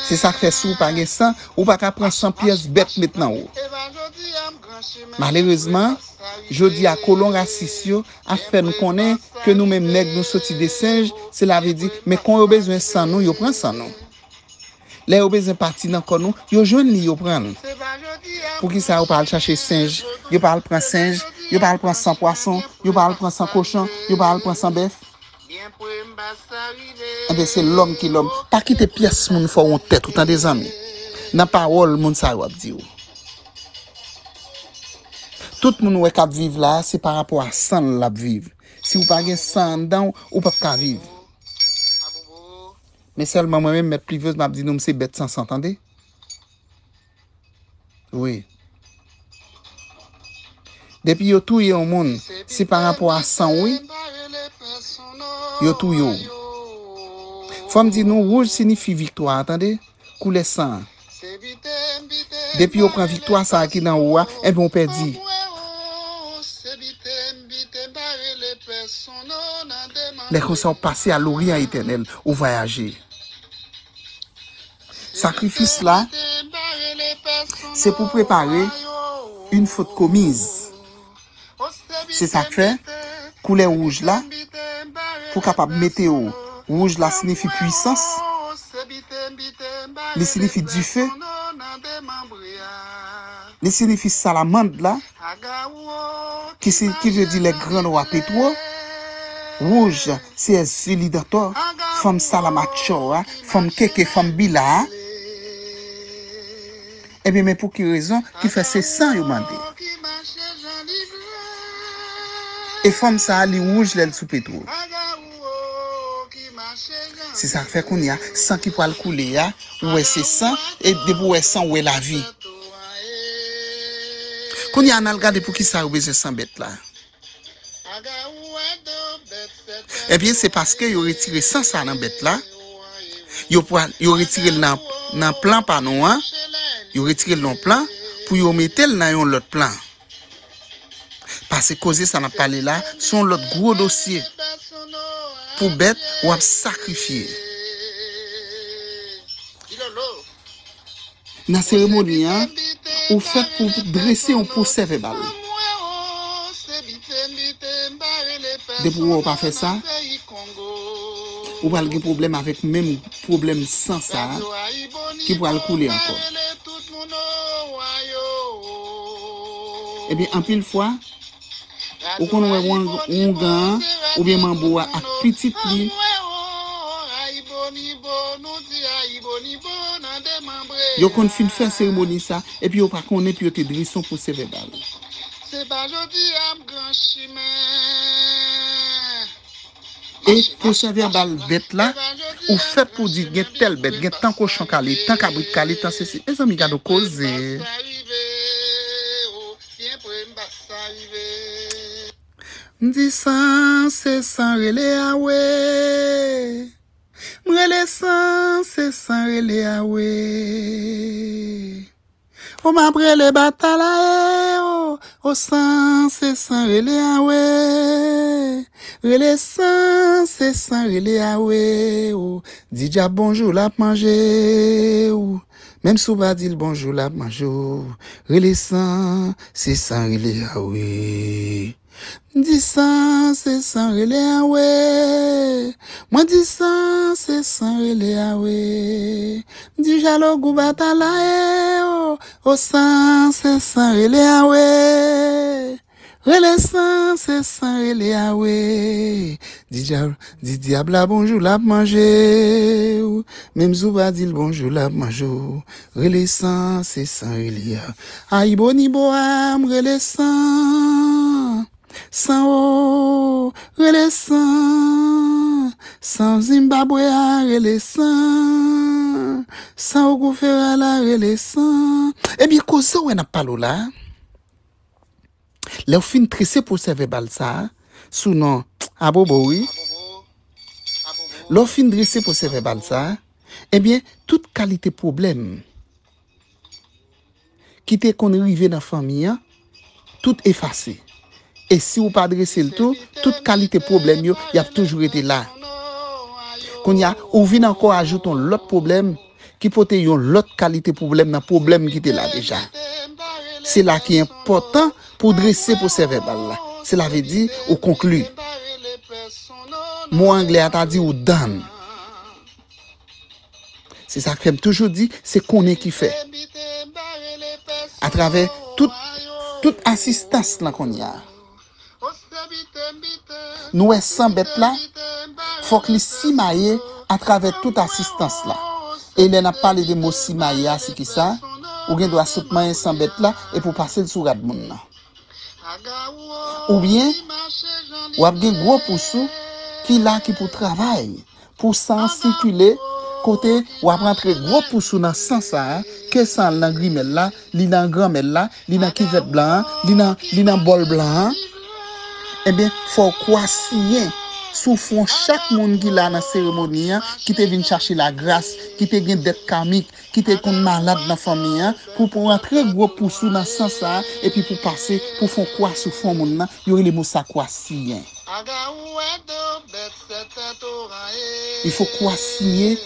Se sa k fè si w pa gen san, ou pa ka pran san pyès bèt met nan ou. Malerezman, Jodi a, kolon rasis yo ap fè n konnen ke nou menm nèg nou soti de senj, sela vle di, men kon yo bezwen san nou, yo pran san nou. Lè yo bezwen pati nan kò nou, yo jwenn li, yo pran l. Poukisa yo pa al chache senj? Yo pa al pran senj, yo pa al pran san pwason, yo pa al pran san kochon, yo pa al pran san bèf. Enben, se lòm ki lòm. Pa kite pyès moun fè w wont tèt ou, tande, zanmi. Nan pawòl moun sa yo ap di w. Tout moun ou wè k ap viv la, se pa rapò a san l l ap viv. Si w pa gen san anndan w, ou p ap ka viv. Men sèlman mwen menm, Mèt Plivyez, m ap di nou, m se bèt san san, tande. Wi. Depi yo touye yon moun, se pa rapò a san w, wi. Yo touye w. Fò m di nou, wouj siyifi viktwa, tande? Koulè san an. Depi yo pran viktwa sa a ki nan ou a, enben, w pèdi. Lè konsa, w pase a loryan etènèl, ou vwayaje. Sakrifis la, se pou prepare une faute commise. Se sa k fè, koulè wouj la, pou kapab mete w, wouj la siyifi pwisans, li siyifi dife, li siyifi salamand la, ki si, ki vle di les grands noirs pétraux. Wouj, se Èzili Dantò, fanm Salamatchò a, fanm Keke, fanm Bila a. Ebyen, men pou ki rezon ki fè se san yo mande? E fanm sa a, li wouj lè l sou petwo. Se sa k fè kounye a, san ki pral koule a, ou wè se san, e depi ou wè san, ou wè lavi. Kounye a, n al gade pou ki sa yo bezwen san bèt la. Ebyen, se paske yo retire san sa nan bèt la. Yo pral, yo retire l nan, nan plan pa nou an. Yo retire l nan plan pou yo mete l nan yon lòt plan. Paske koze sa n ap pale la, se yon lòt gwo dosye. Pou bèt, w ap sakrifye. Nan seremoni an, ou fèt pou drese yon pwosè vèbal. Depi w wè w pa fè sa, ou pral gen pwoblèm avèk menm pwoblèm san sa a ki pral koule ankò. Ebyen, anpil fwa, ou konn wè wang-, woungan an oubyen manbo a ak pitit li. Yo konn fin fè seremoni sa, epi yo pa konnen pou yo te drese yon pwosè vèbal. E pwosè vèbal bèt la, ou fèt pou di gen tèl bèt, gen tan kochon kale, tan kabrit kale, tan sesi. Mezanmi, gade yon koze. M di san, se san rele a we. M rele san, se san rele a we. O m ap rele batala e o, o san, se san rele a we. Rele san, se san rele a we o. Di dyab bonjou, l ap manje ou. Menm si w pa di l bonjou, l ap manje w. Rele san, se san rele a we. M di san, se san rele a we. Mwen di san, se san rele a we. M di jalogou batala e o, o san, se san rele a we. Rele san, se san rele a we. Di dyab, di dyab la bonjou, l ap manje w. Menm si w pa di l bonjou, l ap manje w. Rele san, se san rele a. Ayibonibo a, m rele san. San o, rele san. San Zimbabwe a, rele san. San Ogou Fera la, rele san. Ebyen, koze w wè n ap pale w la. Lè w fin trese pwosè vèbal sa a, sou non Abobo, wi. Lè w fin drese pwosè vèbal sa a, ebyen, tout kalite pwoblèm ki te konn rive nan fanmi an, tout efase. E si w pa drese l tou, tout kalite pwoblèm yo, y ap toujou rete la. Kounye a, ou vin ankò ajoute yon lòt pwoblèm ki pote yon lòt kalite pwoblèm nan pwoblèm ki te la deja. Se la ki enpòtan Ou drese pwosè vèbal la. Sela vle di ou konkli. Mo anglè a ta di ou done. Se sa k fè m toujou di, se konnen ki fè. Atravè tout, tout asistans lan kounye a. Nou wè san bèt la, fòk li simaye atravè tout asistans la. E lè n ap pale de mo simaye a, se ki sa? Ou gen dwa sot manyen san bèt la epi w pase l sou rad moun nan. Oubyen, w ap gen gwo pous ou ki la ki pou travay pou san an sikile, kote w ap rantre gwo pous ou nan san sa a, ke san an nan grimèl la, li nan granmèl la, li nan kivèt blan an, li nan, li nan bòl blan an. Ebyen, fò w kwasiyen sou fwon chak moun ki la nan seremoni an, ki te vin chache lagras, ki te gen dèt kamik, ki te konn malad nan fanmi an, pou, pou rantre gwo pous ou nan san sa a, epi pou pase, pou fè yon kwa sou fwon moun nan, yo rele mo sa kwasiyen. Il faut kwasiyen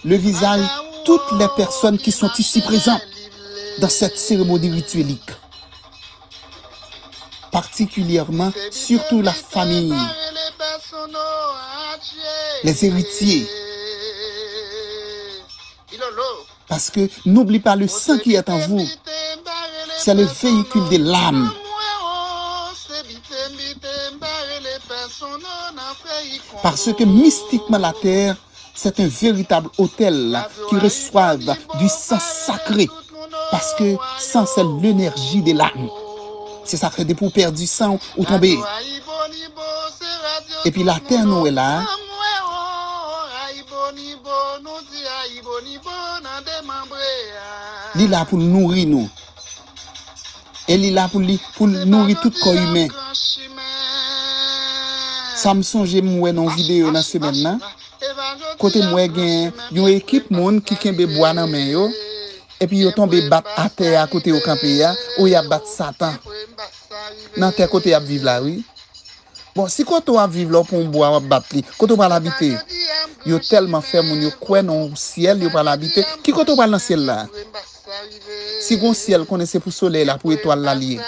le visage toutes les personnes qui sont ici présentes dans cette cérémonie rituelique, particulièrement, surtout la famille, les héritiers. Parce que n'oublie pas le sang qui est en vous, c'est le véhicule de l'âme. Parce que mystiquement la terre, c'est un véritable autel qui reçoit du sang sacré. Parce que sang, c'est l'énergie de l'âme. Se sa k fè depi w pèdi san w, ou tonbe. Epi latè nou wè la a, li la pou l nouri nou. E li la pou li, pou l nouri tout kò imen. Sa m sonje m wè nan yon videyo nan semèn nan, kote m wè gen yon ekip moun ki kenbe bwa nan men yo, epi yo tonbe bat atè a kote yo kanpe a, ou y ap bat Satan. Nan tè kote y ap viv la, wi. Bon, si kote w ap viv la, w pran yon bwa, w ap bat li, kote w pral abite? Yo tèlman fè moun yo kwè nan yon syèl yo pral abite. Ki kote w pral nan syèl la? Si gon syèl, konnen se pou solèy la, pou etwal la l ye.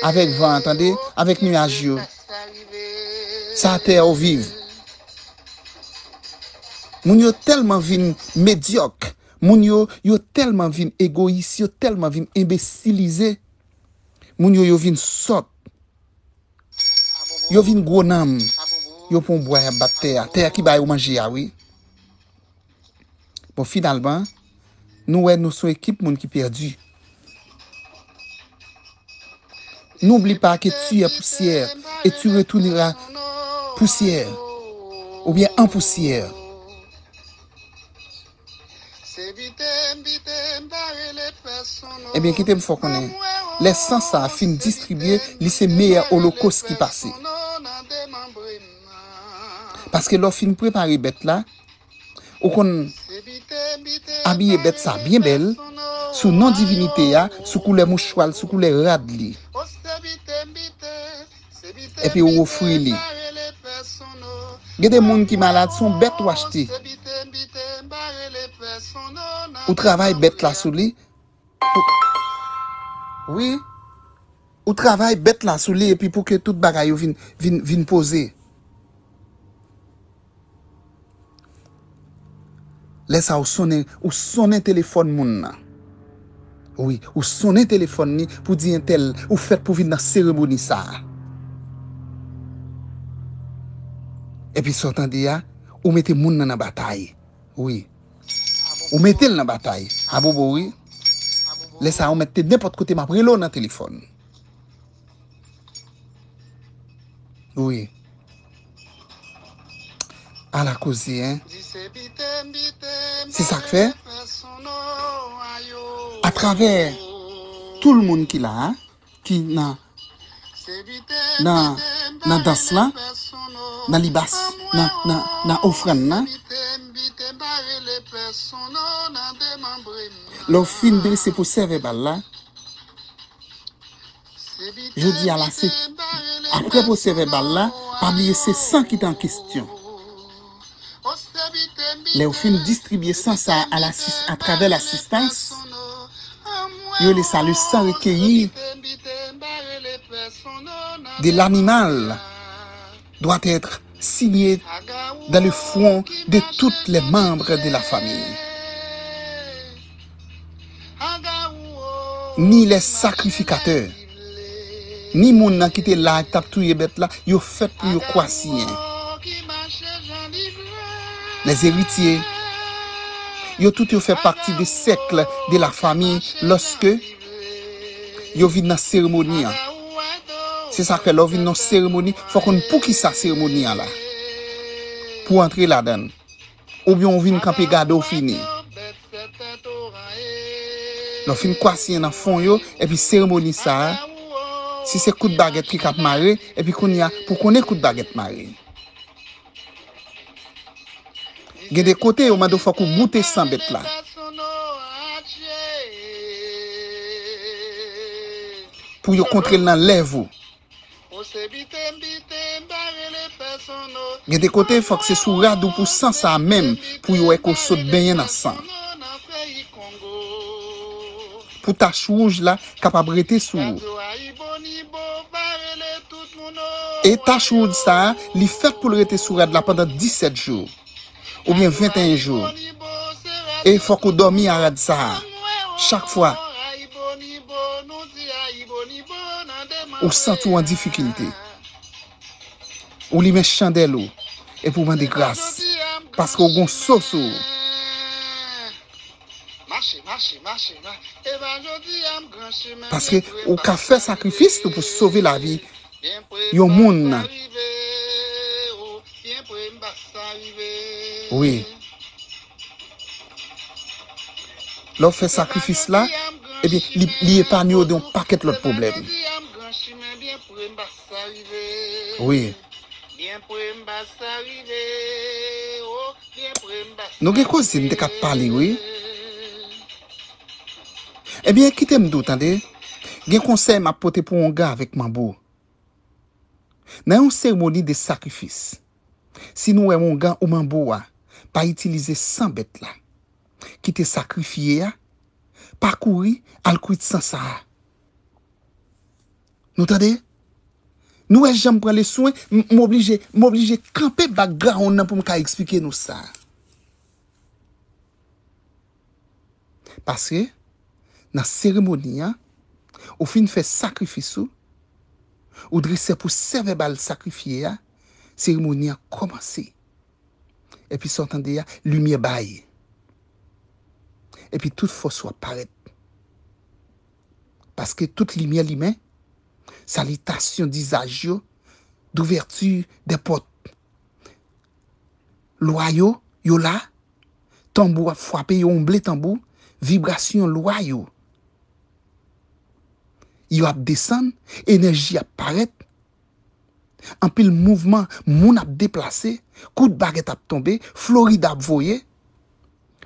Avèk van an, tande, avèk niyaj yo. Sa atè a w viv. Moun yo tèlman vin medyòk. Moun yo, yo tèlman vin egoyis, yo tèlman vin enbesilize. Moun yo, yo vin sòt. Yo vin gwo nanm. Yo pran bwa, y ap bat tè a. Tè a ki ba yo manje a, wi. Bon, finalman, nou wè nou se yon ekip moun ki pèdi. N'oublie pas que tu es poussière et tu retourneras poussière, oubyen an pousyè. Ebyen, kite m fè w konnen, lè san sa a fin distribye, li se meyè olokòs ki pase. Paske lè w fin prepare bèt la, ou konn abiye bèt sa byen bèl, sou non divinite a, sou koulè mouchwa l, sou koulè rad li. Epi ou ofri li. Gen de moun ki malad, se yon bèt ou achte. Ou travay bèt la sou li. Wi. Ou travay bèt la sou li, epi pou ke tout bagay yo vin, vin, vin poze. Lè sa a, ou sonnen, ou sonnen telefòn moun nan. Wi, ou sonnen telefòn li pou di entèl, ou fèt pou vin nan seremoni sa a. Epi sa w tande a, ou mete moun nan nan batay. Wi. Ou mete l nan batay. Abobo, wi. Lè sa a, ou mèt te nenpòt kote, m ap rele w nan telefòn. Wi. Ala koze, en. Se sa k fè, atravè tout moun ki la a, ki nan, nan, nan dans lan, nan libas, nan, nan, nan ofrann nan, lè w fin drese pwosè vèbal la, jodi a la, se, apre pwosè vèbal la, pa bliye se san ki te an kesyon. Lè yo fin distribye san sa a, a lasis-, atravè lasistans, yo rele sa le sang recueilli. de l'animal doit être signé dans le front de tous les membres de la famille. Ni les sacrificateurs, ni moun nan ki te la k t ap touye bèt la, yo fèt pou yo kwasiyen. Les héritiers, yo tout yo fè pati de cercle de la famille lorsque yo vin nan seremoni an. Se sa k fè lè w vin nan seremoni, fòk ou konn poukisa seremoni an la. Pou w antre ladan l. Oubyen w vin kanpe gade w fini. Lè w fin kwasiyen nan fon yo, epi seremoni sa a, si se kout bagèt ki k ap mare, epi kounye a, pou konnen kout bagèt mare. Gen de kote yo mande w fòk ou goute san bèt la. Pou yo kontre l nan lèv ou. Gen de kote fòk se sou rad ou pou san sa a menm, pou yo wè ke w sot benyen nan san. Pou tach wouj la kapab rete sou ou. E tach wouj sa a, li fèt pou l rete sou rad la pandan disèt jou. Oubyen venteyen jou. E fòk ou dòmi a rad sa a. Chak fwa ou santi w an difikilte, ou limen chandèl ou, epi w mande gras, paske w gon so sou ou. Paske ou ka fè sakrifis tou pou sove lavi yon moun. Wi. Lè w fè sakrifis la, ebyen, li, li epanye w de yon pakèt lòt pwoblèm. Wi. Nou gen koze m te ka pale, wi. Ebyen, kite m di w, tande. Gen konsèy m ap pote pou Ongan avèk Manbo. Nan yon seremoni de sakrifis, si nou wè Ongan ou Manbo a pa itilize san bèt la ki te sakrifye a, pa kouri al kwit san sa a. Nou tande? Nou wè jan m pran leson, m, m oblije, m oblije kanpe background nan pou m ka eksplike nou sa. Paske, nan seremoni an, ou fin fè sakrifis ou, ou drese pou sèvè ba l sakrifye a, seremoni an kòmanse. Epi sa w tande a, limyè bay. Epi tout fòs ou ap parèt. Paske tout limyè limen, salitasyon dizaj yo, douvèti dè pòt. Lwa yo, yo la, tanbou ap frape, yo wonble tanbou, vibrasyon lwa yo. Yo ap desann, enèji ap parèt, anpil mouvman, moun ap deplase, kout bagèt ap tonbe, Florida ap voye,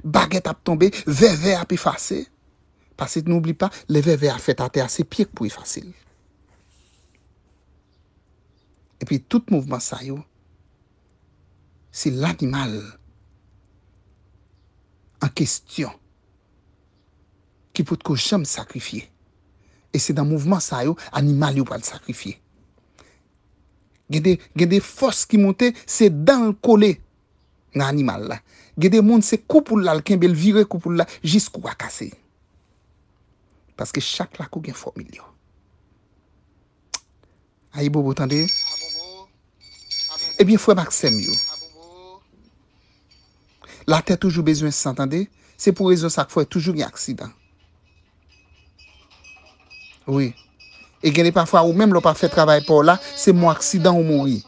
bagèt ap tonbe, vèvè ap efase. Paske nou oubli pa, lè vèvè a fèt atè a, se pye k pou efase l. Epi tout mouvman sa yo, se lanimal an kesyon ki potko janm sakrifye. E se nan mouvman sa yo, animal yo pral sakrifye. Gen de, gen de fòs ki monte, se dan l kole nan animal la. Gen de moun, se kou poul la, l kenbe l vire kou poul la, jis kou a kase. Paske chak lakou gen fòmil yo. Ayibobo, tande? Ebyen, frè m ak sè m yo, latè toujou bezwen san, tande? Se pou rezon sa k fè toujou gen aksidan. Wi. E gen de pafwa, ou menm lè w pa fè travay pa w la, se mò aksidan ou mouri.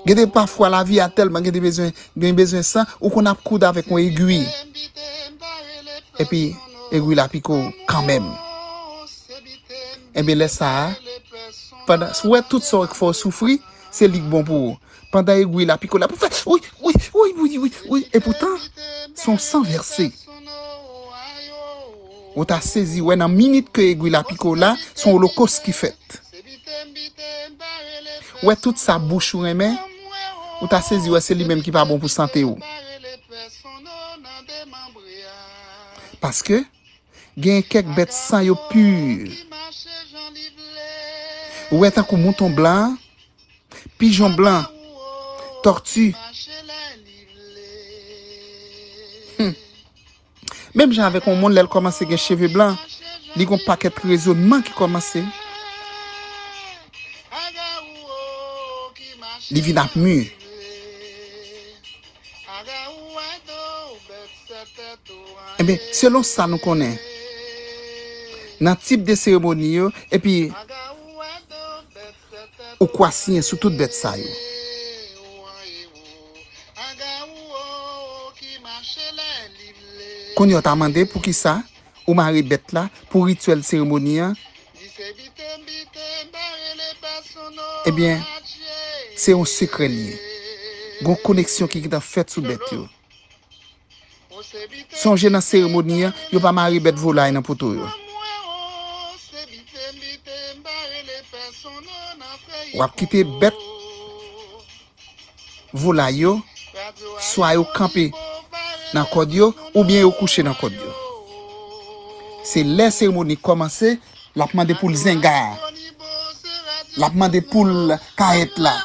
Gen de pafwa, lavi a tèlman gen de bezwen, gen bezwen san, ou konn ap koud avèk yon egwi. Epi, egwi la pike w kanmenm. Ebyen, lè sa a, pandan, si w wè tout sa w fè w soufri, se li k bon pou ou. Pandan egwi la pike w la pou fè, wi, wi, wi, wi, wi, wi. Epoutan, se yon san vèse. Ou ta sezi wè nan minit ke egwi la pike w la, se yon olokòs ki fèt. Wè tout sa bouch ou renmen, ou ta sezi wè se li menm ki pa bon pou sante w. Paske, gen kèk bèt san yo pi. Ou wè tankou mouton blan, pijon blan, tòti. Hmm. Menm jan avèk yon moun, lè l kòmanse gen cheve blan, li gon pakèt rezonman ki kòmanse. Li vin ap mi. Ebyen, selon sa nou konnen, nan tip de seremoni yo, epi ou kwa siyen sou tout bèt sa yo. Kounye a w ta mande poukisa ou mare bèt la pou rityèl seremoni an. Ebyen, se yon sekrè l ye. Gon koneksyon ki gentan fèt sou bèt yo. Sonje nan seremoni an, yo pa mare bèt volay nan poto yo. W ap kite bèt volay yo, swa yo kanpe nan kòd yo, oubyen yo kouche nan kòd yo. Se lè seremoni kòmanse, l ap mande pou l zenga a. L ap mande pou l kayèt la.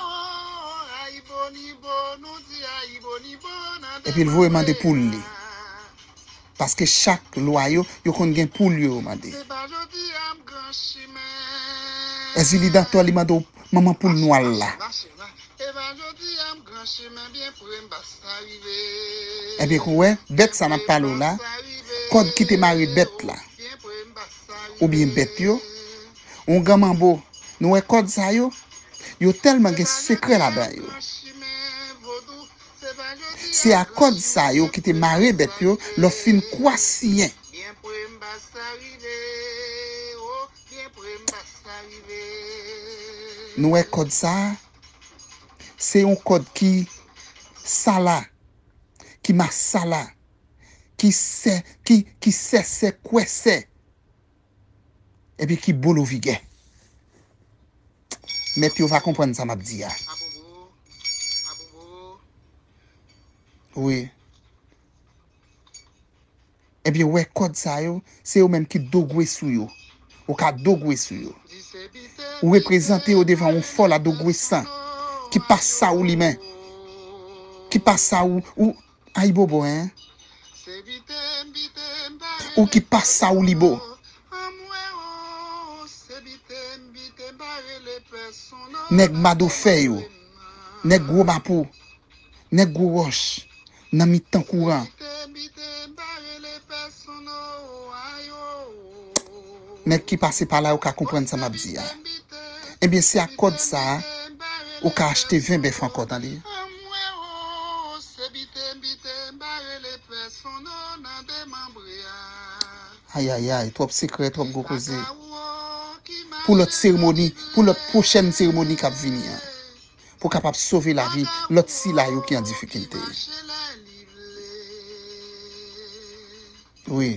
Epi l voye mande pou l li. Paske chak lwa yo, yo konn gen pou l yo, yo mande. Èzili Dantò, li mande w manman poul nwa l la. Ebyen, kou wè, bèt sa n ap pale w la, kòd ki te mare bèt la, oubyen bèt yo, yon granmanbo, nou wè kòd sa yo, yo tèlman gen sekrè ladan yo. Se a kòd sa yo ki te mare bèt yo, lè w fin kwa siyen. Nou wè kòd sa a? Se yon kòd ki sala, ki masala, ki sè, ki, ki sèsè kwèsè, epi ki bolo vigè. Mèt yo va konprann sa m ap di a. Wi. Ebyen, wè kòd sa yo, se yo menm ki dogwe sou yo. Ou ka dogwe sou yo. Ou reprezante yo devan yon fòl a dogwe san ki pa sa ou limen, ki pa sa ou, ou, ayibobo, en. Ou ki pa sa ou libo. Nèg Madofè yo, nèg Gwo Mapou, nèg Gwo Wòch, nan mitan kouran. Nèg ki pase pa la yo ka konprann sa m ap di a. Ebyen, se ak kòd sa a, ou ka achte ven bèf ankò, tande. Ayayay, twòp sekrè, twòp gwo koze. Pou lòt seremoni, pou lòt pwochèn seremoni k ap vini an. Pou kapab sove lavi lòt sila yo ki an difikilte. Wi.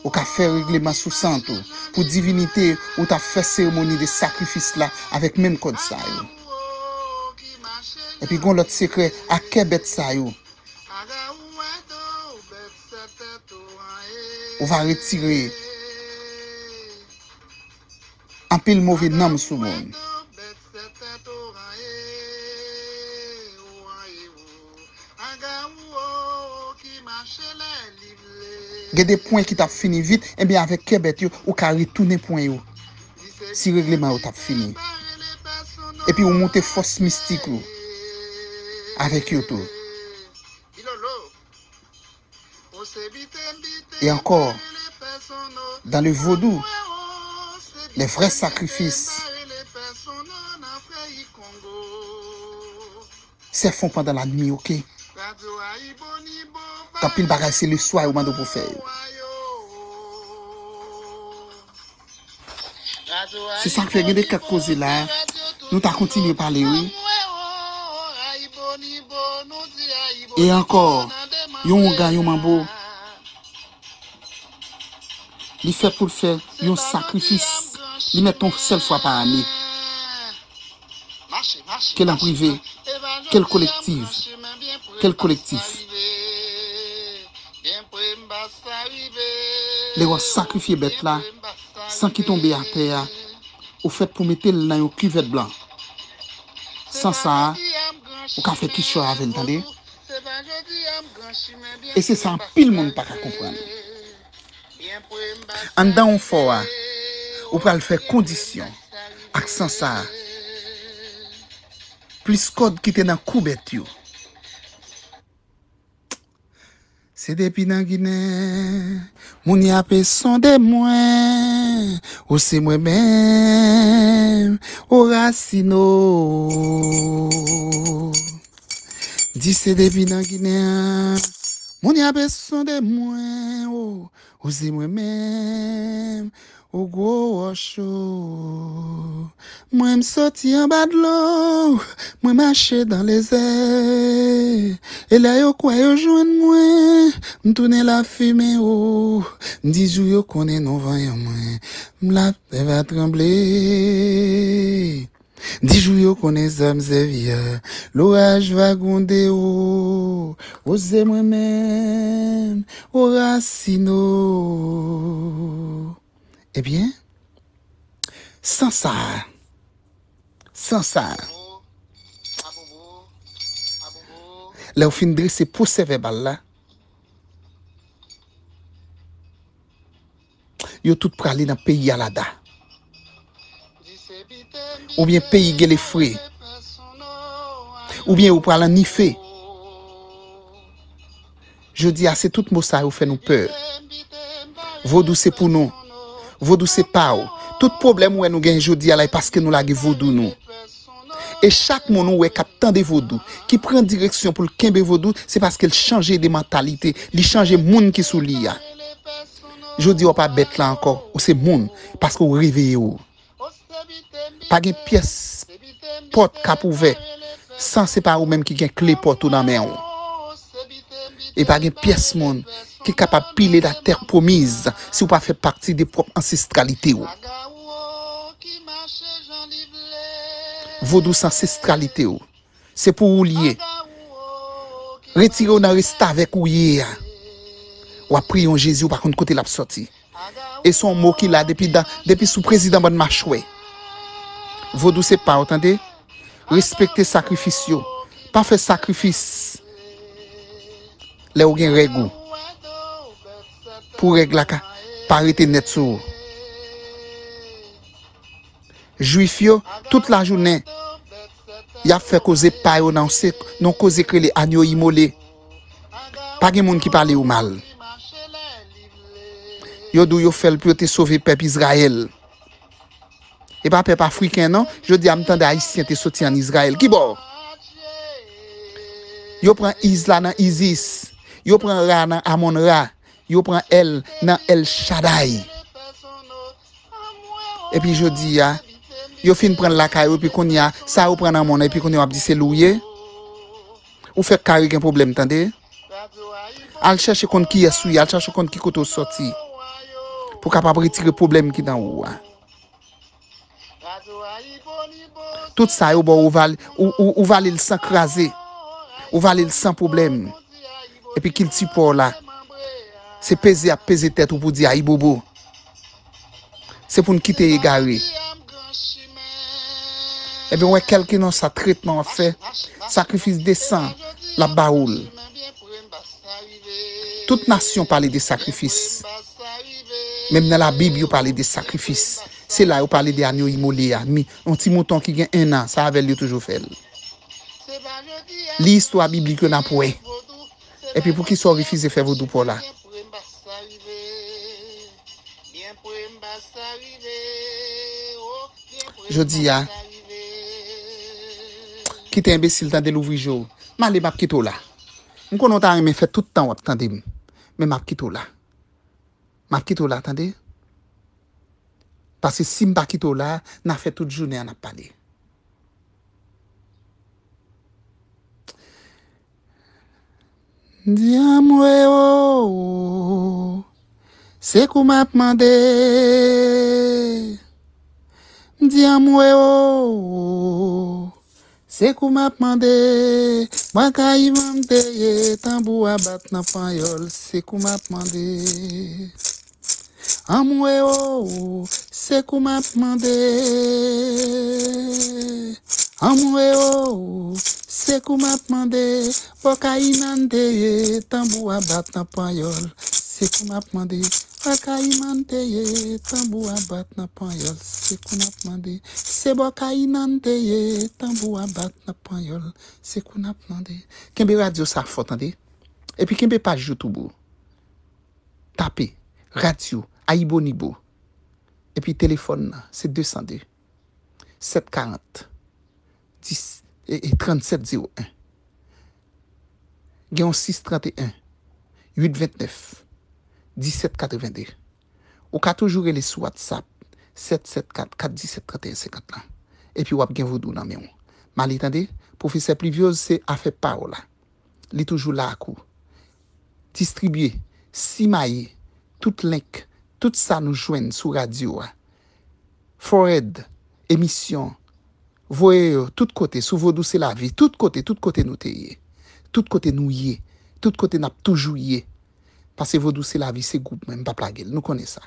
Ou ka fè regleman sou san tou, pou divinite ou t ap fè seremoni de sakrifis la avèk menm kòd sa yo. Epi gon lòt sekrè ak kè bèt sa yo. Ou va retire anpil move nanm sou moun. Gen de pwen ki t ap fini vit, ebyen avèk kè bèt yo, ou ka retounen pwen yo. Si regleman yo t ap fini. Epi ou moute fòs mistik ou avèk yo tou. Et encore, dans le vodou, les vrais sacrifices se font pendant la nuit, ok? Anpil bagay se leswa yo mande w pou fè yo. Se sa k fè gen de kèk koze la, nou ta kontinye pale, wi. E ankò, yon ougan, yon manbo, li fè pou l fè yon sakrifis, li mèt yon sèl fwa pa ane. Ke l an prive, ke l kolektif, ke l kolektif. Lè w ap sakrifye bèt la, san ki tonbe atè a, ou fèt pou mete l nan yon kivèt blan. San sa a, ou ka fè kichòy avè l, tande? E se sa anpil moun pa ka konprann. Anndan yon fò a, ou pral fè kondisyon ak san sa a. Plis kòd ki te nan kou bèt yo. Se depi nan Ginen, moun y ape sonde mwen, ou se mwen menm, o Rasino. Di se depi nan Ginen an, moun y ape sonde mwen, o, ou se mwen menm, o gwo wòch, o. Mwen m soti anba dlo, mwen mache dan lezè. E lè yo kwè yo jwenn mwen, m tounen lafimen, o. M di jou yo konnen non vanyan mwen, m latè va tranble. Di jou yo konnen sa m sèvi a, loraj va gwonde, o. O se mwen menm, o Rasino. Ebyen, san sa a, san sa a, lè w fin drese pwosè vèbal la, yo tout prale nan peyi Alada. Oubyen peyi Gelefre. Oubyen ou pral annife. Jodi a, se tout mo sa yo fè nou pè. Vodou se pou nou. Vodou se pa w. Tout pwoblèm ou wè nou gen jodi a la, e paske nou lage vodou nou. E chak moun ou wè k ap tande vodou, ki pran direksyon pou l kenbe vodou, se paske l chanje de mantalite, li chanje moun ki sou li a. Jodi a, w pa bèt la ankò, ou se moun, paske w reveye w. Pa gen pyès pòt k ap ouvè san se pa ou menm ki gen kle pòt ou nan men w. E pa gen pyès moun ki kapab pile latè pwomiz si w pa fè pati de pwòp ansestralite w. Vodou se ansestralite w. Se pou ou l ye. Retire w nan restavèk ou ye a. W ap priye yon Jezi, ou pa konn kote l ap sòti. E se yon mo ki la depi dan, depi sou prezidan bann machwè. Vodou se pa w, tande? Respekte sakrifis yo. Pa fè sakrifis lè w gen règ ou. Pou règ la ka pa rete nèt sou ou. Jwif yo, tout lajounen, y ap fè koze pa yo nan yon se-, nan yon koze k rele Agno Imole. Pa gen moun ki pale yo mal. Yo di w yo fè l pou yo te sove pèp Izrayèl. E pa pèp afriken, non. Jodi a, m tande Ayisyen te soti ann Izrayèl. Ki bò? Yo pran Iz la nan Izis. Yo pran Ra nan Amon Ra. Yo pran Èl nan Èl Chaday. Epi jodi a, yo fin pran l lakay yo, epi kounye a, sa yo pran nan mòn, epi kounye a, w ap di se li w ye? Ou fèk kare gen pwoblèm, tande. Al chèche konn kiyès ou ye, al chèche konn ki kote w sòti. Pou w kapab retire pwoblèm ki nan ou a. Tout sa yo ba w, ou vale, ou, ou, ou vale l san kraze. Ou vale l san pwoblèm. Epi kilti pa w la, se peze y ap peze tèt ou pou di ayibobo. Se pou n kite egare. Ebyen, w wè kèlkeswa tretman w ap fè, sakrifis de san l ap ba ou l. Tout nasyon pale de sakrifis. Menm nan Labib, yo pale de sakrifis. Se la yo pale de agno imole a. Mi, yon ti mouton ki gen en an, sa avè l yo toujou fè l. Li istwa biblik yo n ap wè. Epi poukisa w refize fè vodou pa w la? Jodi a, kite enbesil tande louvri je w. M ale, m ap kite w la. M konnen w ta renmen fè tout tan w ap tande m. Men m ap kite w la. M ap kite w la, tande. Paske si m pa kite w la, n a fè tout jounen an n ap pale. Di anmwe o, se kou m ap mande. Di anmwe o, se kou m ap mande. Bwa Kayiman m te ye, tanbou a bat nan panyòl, se kou m ap mande. Anmwe o, Se kou m ap mande. Anmwe o, se kou m ap mande. Bò Kayiman te ye, tanbou a bat nan Panyòl. Se kou m ap mande. Bò Kayiman te ye, tanbou a bat nan Panyòl. Se kou n ap mande. Se bò Kayiman te ye, tanbou a bat nan Panyòl. Se kou n ap mande. Kenbe radyo sa fò, tande. Epi kenbe paj YouTube ou. Tape radyo Ayibonibo. Epi telefòn nan, se de san de, sèt karant, dis, e, e, trannsèt zewo en. Gen yon sis tranteyen, uit ventnèf, disèt katrevende. Ou ka toujou rele sou WhatsApp, sèt sèt kat, kat disèt, tranteyen senkant lan. Epi w ap gen vodou nan men w. Male, tande, pwofesè Pluviose se afè pa w la. Li toujou la ak ou. Distribye, simaye, tout link, tout sa nou jwenn sou radyo a. Forward, emisyon, voye yo tout kote, sou Vodou se lavi, tout kote, tout kote nou te ye. Tout kote nou ye. Tout kote n ap toujou ye. Paske Vodou se lavi, se gwoup mwen, m p ap lage l. Nou konnen sa.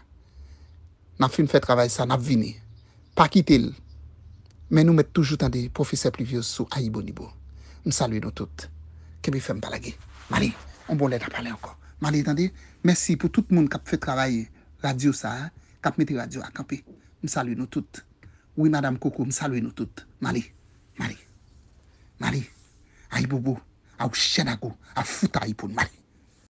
N ap fin fè travay sa, n ap vini. Pa kite l. Men nou mèt toujou tande pwofesè Pluviose sou Ayibonibo. M salye nou tout. Kenbe fèm, pa lage. Male, yon bon lè n a pale ankò. Male, tande. Mèsi pou tout moun k ap fè travay radyo sa a, k ap mete radyo a kanpe. M salye nou tout. Wi, madanm Koko, m salye nou tout. Male, male, male. Ayibobo, a ou chènago, a fouta ayipoun, male.